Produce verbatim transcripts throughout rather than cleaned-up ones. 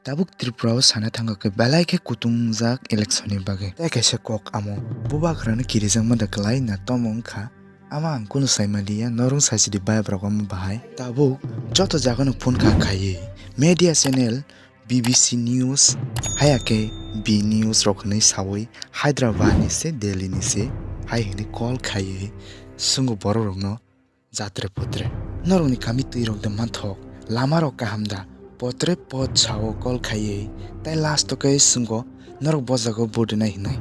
Tabuk Tripura o sana thangkha khe belai khe kutung wngjak election ni bagwi. Tei kaisa kok amo bubagrano kirijakma da kwlai na tomo wngkha. Ama ang kunu saimaliya, norok saisidi bayabrok omo bahai. Tabuk joto jagano phone kha khaiwi media channel B B C News, haya khe B News rok hwnwi sawi Hyderabad ni se, Delhi ni se hai hwnwi call khaiwi swngo borok rokno, jatre potre. Norokni kami twi rok de manthok, lama rok kaham da, potre pot sao call khaiwi, tai last o khe swngo norok bo jaga o vote rinai hwnwi.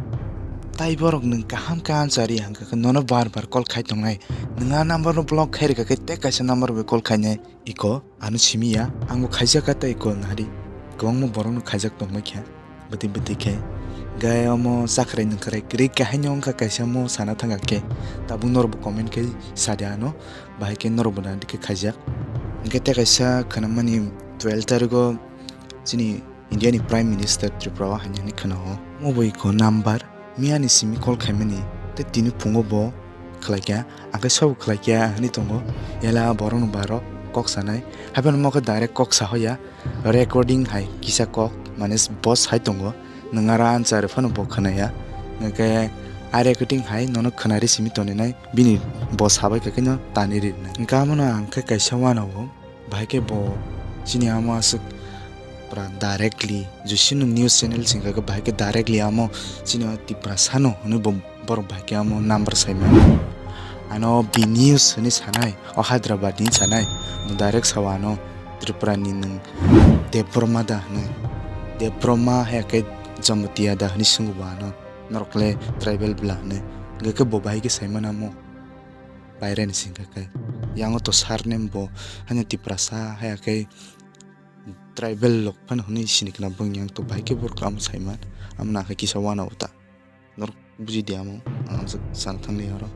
Tai borok nwng kaham khe answer ri hwnkha khe nono bar bar call khai tongnai, nwng a number no block khai rwkha khe tei kaisa number bai call khainai. Iko ano simi ya, ang bo khaijak kha tei iko nari kwbangma borok no khaijak tongmai kha. Bwtwi bwtwi khe. Gai omo chakrai nwngkrai kwrwi khe haino wngkha kaisa mo sana thangkha khe. Tabuk norok bo comment khe sadi ano, bahai khe norok bo nadi khe khaijak. Hwnkhe tei kaisa khwnamani twelve tarigo chini India ni Prime Minister Tripura o haini hwnwi khwnao. Omo bo iko number miyani simi call khaimani tei tini phungo bo khlaikha, ang khe sobo khlaikha hwnwi tongo. Ela borokno barok kok sanai. Hapheno mo khe direct kok sahoya. Recording hai kisa kok, mane voice hai tongo. Nwng aro answer phano bo khwnaya. Hwnkhe a recording hai nono khwnari simi toninai, bini voice habai khe no tani rinai. Hwnkhe amono ang khe kaisa wanao, bahai khe bo chini amo aswk pura directly, jusinu news channel singkha khe bahai khe directly amo chini o Tiprasa no hwnwi bo borok bahai khe amo number saimano. Ano B News hwnwi sanai, o Hyderabad ni sanai, bo direct sao ano Tripura ni nwng Debbarma da hwnwi. Debbarma hai khe Jamatia da hwnwi swngo bo ano. Norok le tribal bwla hwnwi. Hwnkhe bo bahai khe saimano amo. Bairani singkha khe. Yang o to surname bo hanya Tiprasa hai khe tribal rok phano hwnwi sini khna bwng yang to bahai khe borok amo saiman. Amo nang khe kisa wanao ta. Norok buji di amo, ang amsa sana thangli oro.